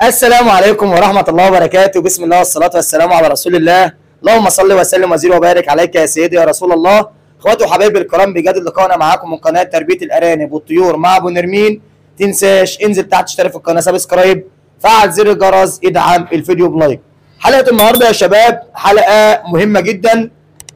السلام عليكم ورحمة الله وبركاته. بسم الله والصلاة والسلام على رسول الله. اللهم صل وسلم وزد وبارك عليك يا سيدي يا رسول الله. اخواتي وحبايبي الكرام، بجد لقائنا معاكم من قناة تربية الأرانب والطيور مع أبو نرمين. تنساش انزل تحت اشترك في القناة، subscribe، فعل زر الجرس، ادعم الفيديو ب like. حلقة النهارده يا شباب حلقة مهمة جدا.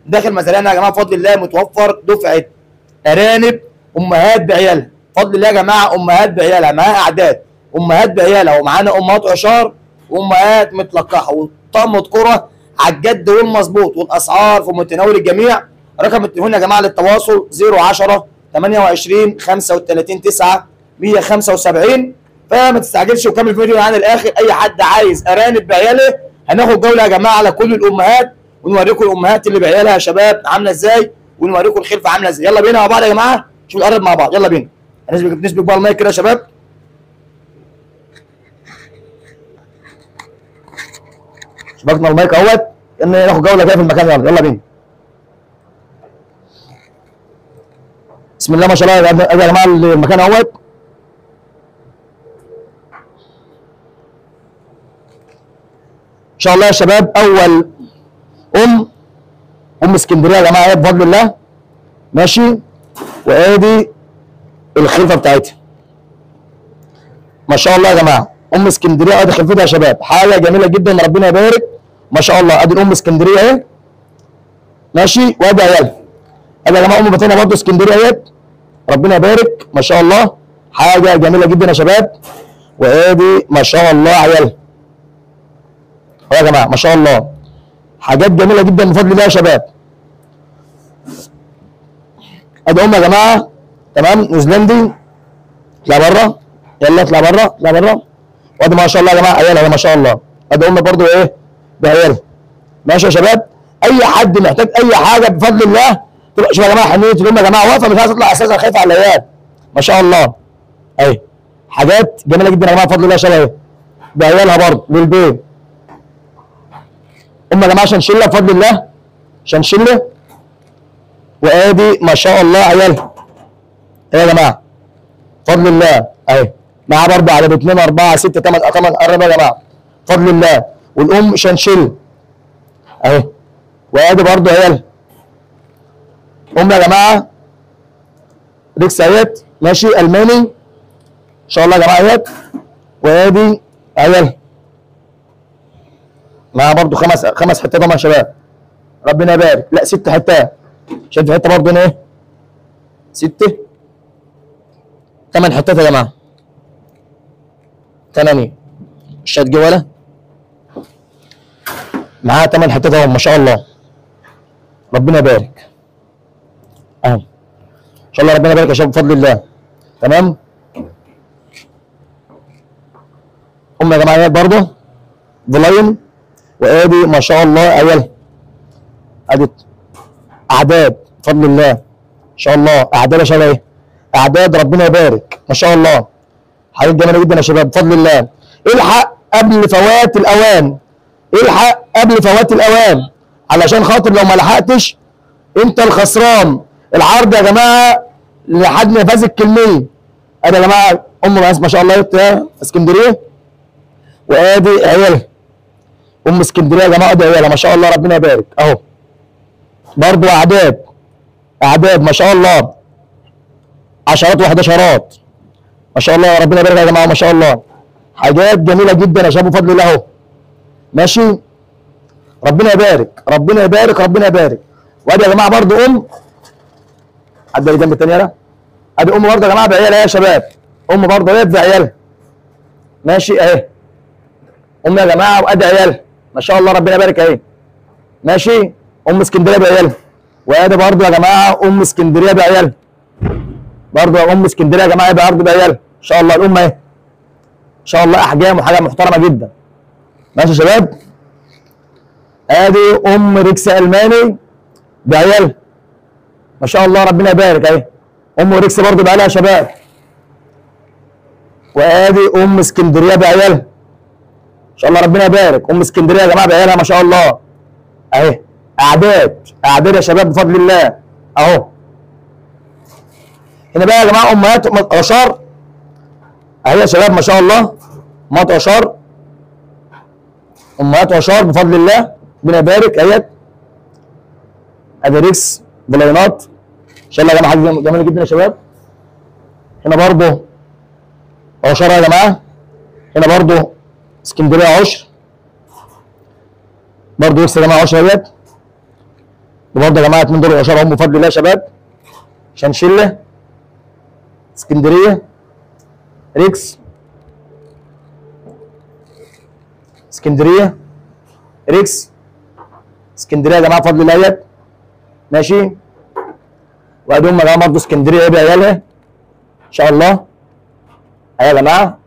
داخل مزارعنا يا جماعة بفضل الله متوفر دفعة أرانب أمهات بعيالها. بفضل الله يا جماعة أمهات بعيالها، معاها أعداد امهات بعيالها، ومعانا امهات عشار وامهات متلقحه وطقم كره على الجد والمظبوط، والاسعار في متناول الجميع. رقم التليفون يا جماعة للتواصل 010 28 35 9 175. فما تستعجلش وكمل الفيديو عن الاخر. اي حد عايز ارانب بعياله هناخد جولة يا جماعة على كل الامهات، ونوريكم الامهات اللي بعيالها يا شباب عامله ازاي، ونوريكم الخلفة عامله ازاي. يلا بينا مع بعض يا جماعة، شوف الارنب مع بعض. يلا بينا نسبك بقى المايك كده يا شباب. شبكنا المايك اهوت، ناخد جولة كده في المكان. يلا يلا بينا. بسم الله ما شاء الله. ادي يا جماعة المكان اهوت. ان شاء الله يا شباب اول ام اسكندرية يا جماعة بفضل الله، ماشي. وادي الخلفة بتاعتها ما شاء الله يا جماعة. ام اسكندرية ادي خلفتها يا شباب، حاجة جميلة جدا، ربنا يبارك ما شاء الله. ادي الام اسكندرية اهي، ماشي. وادي عيالها، ادي يا جماعة ام بتاعنا برضه اسكندرية اهي، ربنا يبارك ما شاء الله، حاجة جميلة جدا يا شباب. وادي ما شاء الله عيالها اهو يا جماعة، ما شاء الله، حاجات جميلة جدا بفضل الله يا شباب. ادي ام يا جماعة، تمام، نيوزيلندي. اطلع بره، يلا اطلع بره، اطلع بره. وادي ما شاء الله يا جماعة عيالها ما شاء الله. ادي ام برضو ايه بعيالها، ماشي يا شباب. اي حد محتاج اي حاجة بفضل الله. شوف يا جماعة حنيه الام يا جماعة واقفة، مش عايزه تطلع اساسا، خايفة على العيال ما شاء الله. اهي حاجات جميلة جدا يا جماعة بفضل الله يا شباب. اهي بعيالها برضو للبيت. ام يا جماعة شنشله بفضل الله، شنشله. وادي ما شاء الله عيالها ايه يا جماعة بفضل الله. اهي معاه برضه عدد 2 4 6 8 8 قرب يا جماعة بفضل الله. والام شنشل اهي، وادي برضه عيالها. ام يا جماعة ريكس اهيت، ماشي، الماني ان شاء الله يا جماعة اهيت. وادي عيالها معاه برضه خمس حتات يا شباب، ربنا يبارك. لا 6 حتات، شايف حتة برضه هنا ايه، 6 8 حتات يا جماعة، 8. مش هتجي ولا معاها 8 حتات اهو ما شاء الله، ربنا يبارك اهو ان شاء الله، ربنا يبارك يا شباب بفضل الله. تمام. ام يا جماعة اهي برضه فلاين. وادي ما شاء الله عيالها، ادي اعداد بفضل الله ان شاء الله، اعداد يا شباب اهي، اعداد ربنا يبارك ما شاء الله، حاجات جميلة جدا يا شباب بفضل الله. الحق قبل فوات الاوان، الحق قبل فوات الاوان، علشان خاطر لو ما لحقتش انت الخسران. العرض يا جماعة لحد نفاذ الكمية. ادي يا جماعة ام ما شاء الله اسكندرية، وادي عيالها ام اسكندرية يا جماعة، ادي عيالها ما شاء الله ربنا يبارك اهو. برضو اعداد، اعداد ما شاء الله، عشرات وحداشرات ما شاء الله، ربنا يبارك يا جماعة ما شاء الله، حاجات جميلة جدا يا شباب بفضل الله اهو، ماشي، ربنا يبارك ربنا يبارك ربنا يبارك. وادي يا جماعة برضو ام، عدى اللي جنب الثانية ده، ادي ام برضو يا جماعة بعيالها يا شباب، ام برضو اهي بعيالها، ماشي اهي ام يا جماعة، وادي عيالها ما شاء الله ربنا يبارك اهي، ماشي، ام اسكندرية بعيالها. وادي برضو يا جماعة ام اسكندرية بعيالها، برضه ام اسكندرية يا جماعة برضه بعيالها ان شاء الله. الام اهي ان شاء الله، احجام وحاجه محترمه جدا، ماشي يا شباب. ادي ام ريكس الماني بعيالها ما شاء الله ربنا يبارك اهي، ام ريكس برضه بعيالها يا شباب. وادي ام اسكندرية بعيالها ان شاء الله ربنا يبارك. ام اسكندرية يا جماعة بعيالها ما شاء الله اهي، اعداد اعداد يا شباب بفضل الله اهو. هنا بقى يا جماعة امهات عشار اهي يا شباب ما شاء الله، امهات عشار امهات عشار بفضل الله، ربنا يبارك اهيت. ادي ريكس بلاينات ان شاء الله يا جماعة، حاجة جميلة جدا يا شباب. هنا برضو عشرة يا جماعة، هنا برضو اسكندرية عشر، برضو ريكس يا جماعة 10 اهيت. وبرضو يا جماعة 2 دول عشرة هم بفضل الله يا شباب. شنشله، اسكندرية، ريكس، اسكندرية، ريكس، اسكندرية يا جماعة بفضل الله اهيت. ماشي. وادي هم يا جماعة برضه اسكندرية بعيالها ان شاء الله اهي يا جماعة.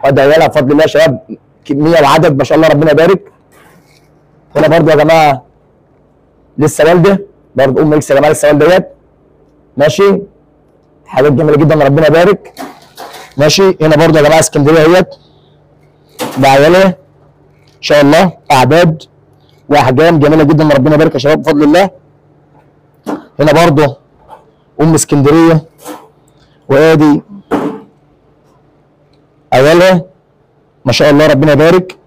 وادي عيالها بفضل الله يا شباب، كمية وعدد ما شاء الله ربنا يبارك. هنا برضه يا جماعة لسه والده، برضه ام ريكس يا جماعة لسه والده اهيت. ماشي، حاجات جميلة جدا ربنا يبارك. ماشي. هنا برضه يا جماعة اسكندرية اهيت بعيالها ان شاء الله، اعداد واحجام جميلة جدا ربنا يبارك يا شباب بفضل الله. هنا برضه ام اسكندرية، وادي عيالها ما شاء الله ربنا يبارك.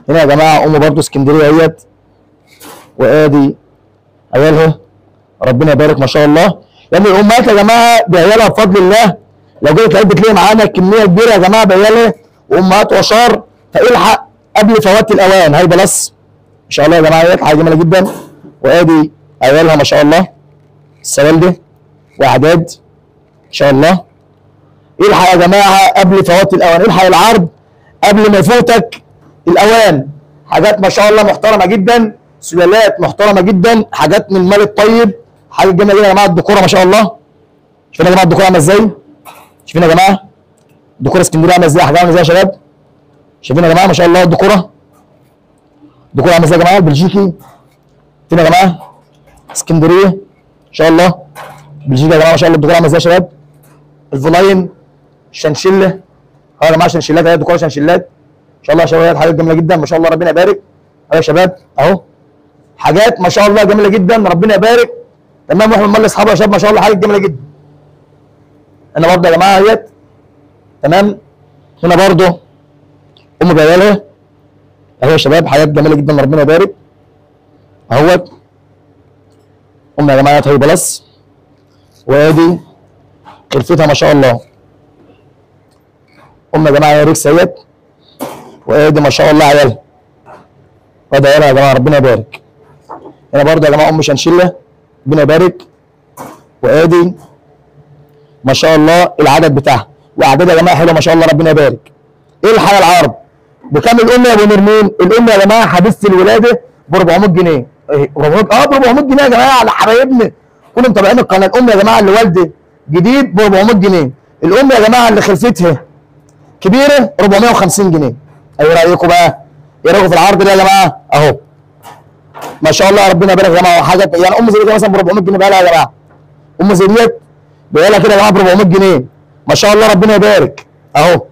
هنا يا جماعة ام برضه اسكندرية اهيت، وادي عيالها ربنا يبارك ما شاء الله. يعني الامهات يا جماعة بعيالها بفضل الله، لو جيت العيد بتلاقي معانا كمية كبيرة يا جماعة بعيالها وامهات عشار، فالحق قبل فوات الاوان. هاي بلس ان شاء الله يا جماعة اهيت، حاجة جميلة جدا. وادي عيالها ما شاء الله السوالده واعداد ان شاء الله. الحق يا جماعة قبل فوات الاوان، الحق العرض قبل ما يفوتك الاوان. حاجات ما شاء الله محترمه جدا، سلالات محترمه جدا، حاجات من المال الطيب، حاجات جميلة جدا يا جماعة. الديكوره ما شاء الله، شوفين يا جماعة الديكوره عامله ازاي، شوفين يا جماعة ديكور اسكندرية عامله ازاي، حاجة عامله ازاي يا شباب، شايفين يا جماعة ما شاء الله الديكوره، الديكوره عامله ازاي يا جماعة. البلجيكي فين يا جماعة، اسكندرية ان شاء الله، بلجيكا يا جماعة ما شاء الله الديكور عامله ازاي يا شباب. الفلاين، الشنشله، اه يا جماعة شنشلات اهي، ديكور شنشلات ان شاء الله يا شباب، حاجات جميلة جدا ما شاء الله ربنا يبارك. اهو يا شباب اهو، حاجات ما شاء الله جميلة جدا ربنا يبارك. تمام، واحنا بنملي اصحابه يا شباب ما شاء الله، حاجات جميلة جدا. هنا برضه يا جماعة اهيت. تمام. هنا برضه ام بعيالها اهو يا شباب، حاجات جميلة جدا ربنا يبارك اهوت. ام يا جماعة هاي بلس، وادي خلفتها ما شاء الله. ام يا جماعة يا ريكس اهيت، وادي ما شاء الله عيالها، وادي عيالها يا جماعة ربنا يبارك. هنا برضه يا جماعة ام شنشله ربنا يبارك، وادي ما شاء الله العدد بتاعها، واعدادها يا جماعة حلوة ما شاء الله ربنا يبارك. ايه الحالة العرض؟ بكام الام يا ابو نرمين؟ الام يا جماعة حديثه الولادة ب 400 جنيه. ايه 400؟ اه ب 400 جنيه يا جماعة على حبايبنا كلهم متابعين القناة. الام يا جماعة اللي والده جديد ب 400 جنيه. الام يا جماعة اللي خلفتها كبيرة 450 جنيه. ايه رايكم بقى؟ ايه رايكم في العرض ده يا جماعة؟ اهو ما شاء الله ربنا يبارك يا جماعة. حاجة يعني ام زي دي مثلا ب 400 جنيه بقى لها يا جماعة، ام زي ديت بقى لها كده يا جماعة ب 400 جنيه ما شاء الله ربنا يبارك اهو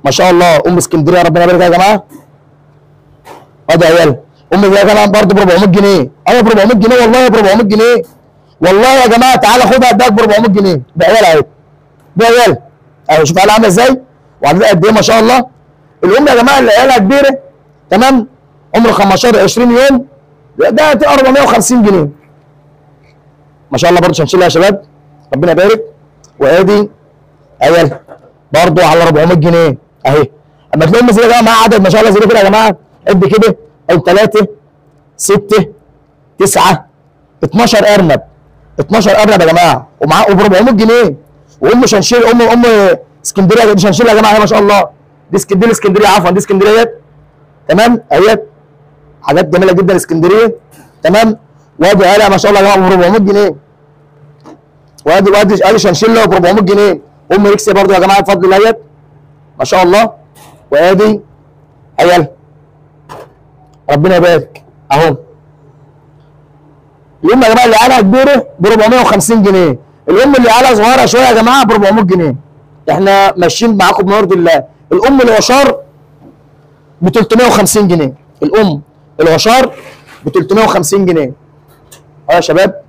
ما شاء الله. ام اسكندرية ربنا يبارك يا جماعة. ادي عيال ام دي يا جماعة برضه ب 400 جنيه. ايوه ب 400 جنيه والله، ب 400 جنيه والله يا جماعة. تعالى خدها اداك ب 400 جنيه بعيال اهي، بعيال اهو. شوف عيالها عامله ازاي وعامله قد ايه ما شاء الله. الام يا جماعة اللي عيالها كبيرة تمام، عمره 15 20 يوم، ده هتبقى 450 جنيه ما شاء الله. برضه شنشله يا شباب ربنا يبارك. وادي عيالها برضه على 400 جنيه اهي. اما تلاقي ام زي يا جماعة معاها عدد ما شاء الله زي كده يا جماعة، قد كده او 3 6 9 12 ارنب، 12 ارنب يا جماعة، ومعاه ب 400 جنيه. وام شنشيل، ام اسكندرية دي شنشيل يا جماعة ما شاء الله. دي اسكندرية، اسكندرية عفوا، دي اسكندرية تمام اهيت. حاجات جميلة جدا اسكندرية تمام. وادي عيالها ما شاء الله يا جماعة ب 400 جنيه. وادي شنشله ب 400 جنيه. ام ريكسي برضه يا جماعة بفضل الله ما شاء الله. وادي عيالها ربنا يبارك اهو. الام يا جماعة اللي عيالها كبيرة ب 450 جنيه، الام اللي عيالها صغيرة شوية يا جماعة ب 400 جنيه. احنا ماشيين معاكم بما الله. الام العشار ب 350 جنيه، الام العشار ب 350 جنيه اهو يا شباب.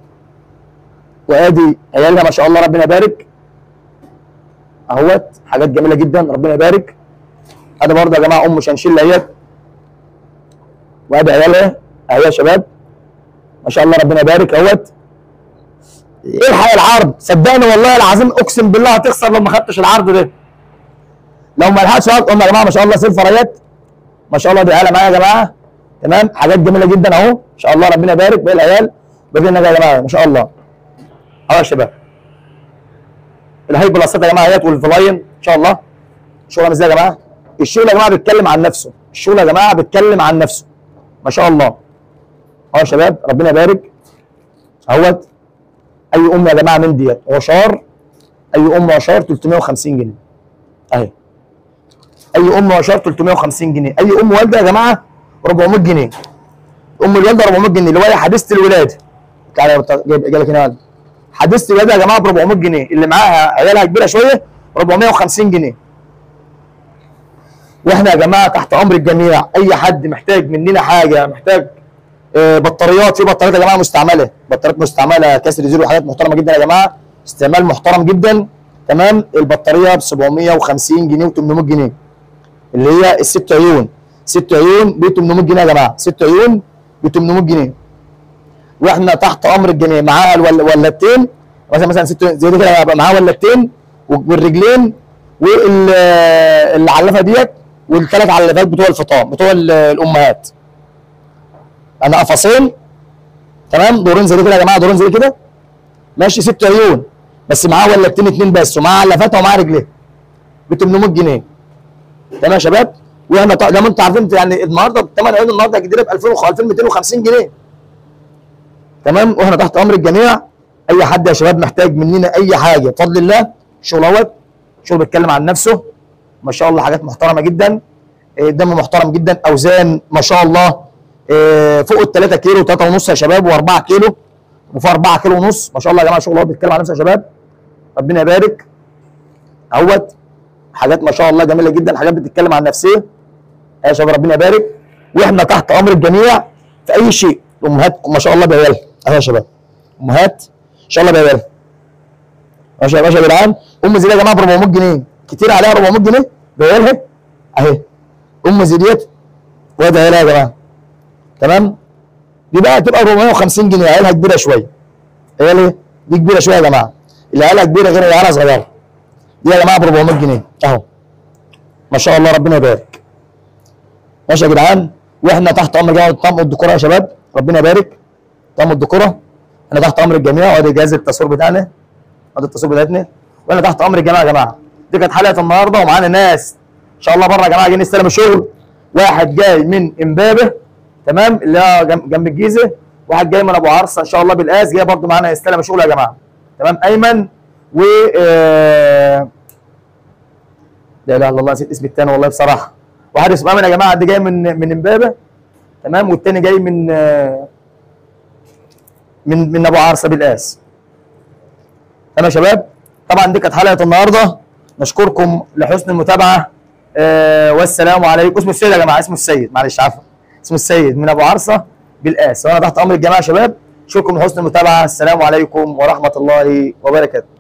وادي عيالها ما شاء الله ربنا يبارك اهوت. حاجات جميلة جدا ربنا يبارك. ادي برضه يا جماعة ام شنشله اهيت، وادي عيالها اهي يا شباب ما شاء الله ربنا يبارك اهوت. الحق العرض، صدقني والله العظيم اقسم بالله هتخسر لو ما خدتش العرض ده. لو ما لحقتش العرض. ام يا جماعة ما شاء الله silver اهيت ما شاء الله، دي عيالها معايا يا جماعة. تمام، حاجات جميلة جدا اهو ان شاء الله ربنا يبارك. باقي العيال باقي النجا يا جماعة ما شاء الله اهو يا شباب. ال high بلاسات يا جماعة اهيت والفلاين ان شاء الله. الشغل عامل ازاي يا جماعة؟ الشغل يا جماعة بيتكلم عن نفسه، الشغل يا جماعة بيتكلم عن نفسه ما شاء الله اهو يا شباب ربنا يبارك اهوت. اي ام يا جماعة من ديت عشار، اي ام عشار 350 جنيه اهي. اي ام عشار 350 جنيه. اي ام والده يا جماعة 400 جنيه. ام الوالدة 400 جنيه اللي هي حديثه الولادة. تعالى جاي لك هنا، حديثه الولادة يا جماعة ب 400 جنيه، اللي معاها عيالها كبيرة شوية 450 جنيه. واحنا يا جماعة تحت امر الجميع، اي حد محتاج مننا حاجة، محتاج بطاريات، في بطاريات يا جماعة مستعملة، بطاريات مستعملة كسر زيرو، حاجات محترمه جدا يا جماعة، استعمال محترم جدا. تمام، البطارية ب 750 جنيه و800 جنيه، اللي هي الست عيون، ست عيون ب 800 جنيه يا جماعة، ست عيون ب 800 جنيه. واحنا تحت امر الجميع، معاها الولادتين مثلا ست زي دي كده، معاها ولادتين والرجلين والعلافه ديت والثلاث علافات بتوع الفطام بتوع الامهات. انا قفصين تمام، دورين زي كده يا جماعة، دورين زي كده ماشي، ست عيون بس معاه ولادتين اتنين بس، ومعاه علافاتها ومعاه رجليها ب 800 جنيه. تمام يا شباب. واحنا زي ما انتم عارفين يعني النهارده ب 8 عيون النهارده الجديدة ب 2250 جنيه. تمام، واحنا تحت امر الجميع. اي حد يا شباب محتاج مننا اي حاجة بفضل الله، الشغل اهوت، شغل بيتكلم عن نفسه ما شاء الله، حاجات محترمه جدا، دم محترم جدا، اوزان ما شاء الله فوق ال 3 كيلو 3.5 يا شباب، و4 كيلو وفوق 4 كيلو ونص ما شاء الله يا جماعة. شغل اهو بيتكلم عن نفسه يا شباب، ربنا يبارك اهوت، حاجات ما شاء الله جميلة جدا، حاجات بتتكلم عن نفسها يا شباب، ربنا يبارك. واحنا تحت امر الجميع في اي شيء. امهات ما شاء الله بعيالها اهو يا شباب، امهات ان شاء الله بعيالها ماشي يا باشا يا جدعان. ام زي دي يا جماعة ب 400 جنيه، كتير عليها 400 جنيه بعيالها اهي. ام زي ديت وادي عيالها يا جماعة. تمام، دي بقى تبقى 450 جنيه، عيالها كبيرة شوية، عيالها دي كبيرة شوية يا جماعة، اللي عيالها كبيرة غير اللي عيالها صغيرة. دي يا جماعة ب 400 جنيه اهو ما شاء الله ربنا يبارك. ماشي يا جدعان، واحنا تحت امر جماعة طقم الديكوره يا شباب، ربنا يبارك. طقم الديكوره احنا تحت امر الجميع، وادي جهاز التصوير بتاعنا، وادي التصوير بتاعتنا، واحنا تحت امر الجميع يا جماعة. دي كانت حلقة النهارده، ومعانا ناس ان شاء الله بره يا جماعة جايين يستلموا الشغل. واحد جاي من امبابه تمام اللي هو جنب الجيزة، واحد جاي من ابو عرصه ان شاء الله بالقاس، جاي برده معانا يستلم الشغل يا جماعة. تمام، ايمن و لا اله الا الله نسيت اسم الثاني والله بصراحة. واحد اسمه ايمن يا جماعة، ده جاي من امبابه تمام، والثاني جاي من من من ابو عرصه بالقاس. تمام يا شباب، طبعا دي كانت حلقة النهارده، نشكركم لحسن المتابعة والسلام عليكم. اسمه السيد يا جماعة، اسمه السيد، معلش عفوا، اسمه السيد من ابو عرصه بالقاس. وانا تحت امر الجماعة يا شباب، اشكركم لحسن المتابعة، السلام عليكم ورحمة الله وبركاته.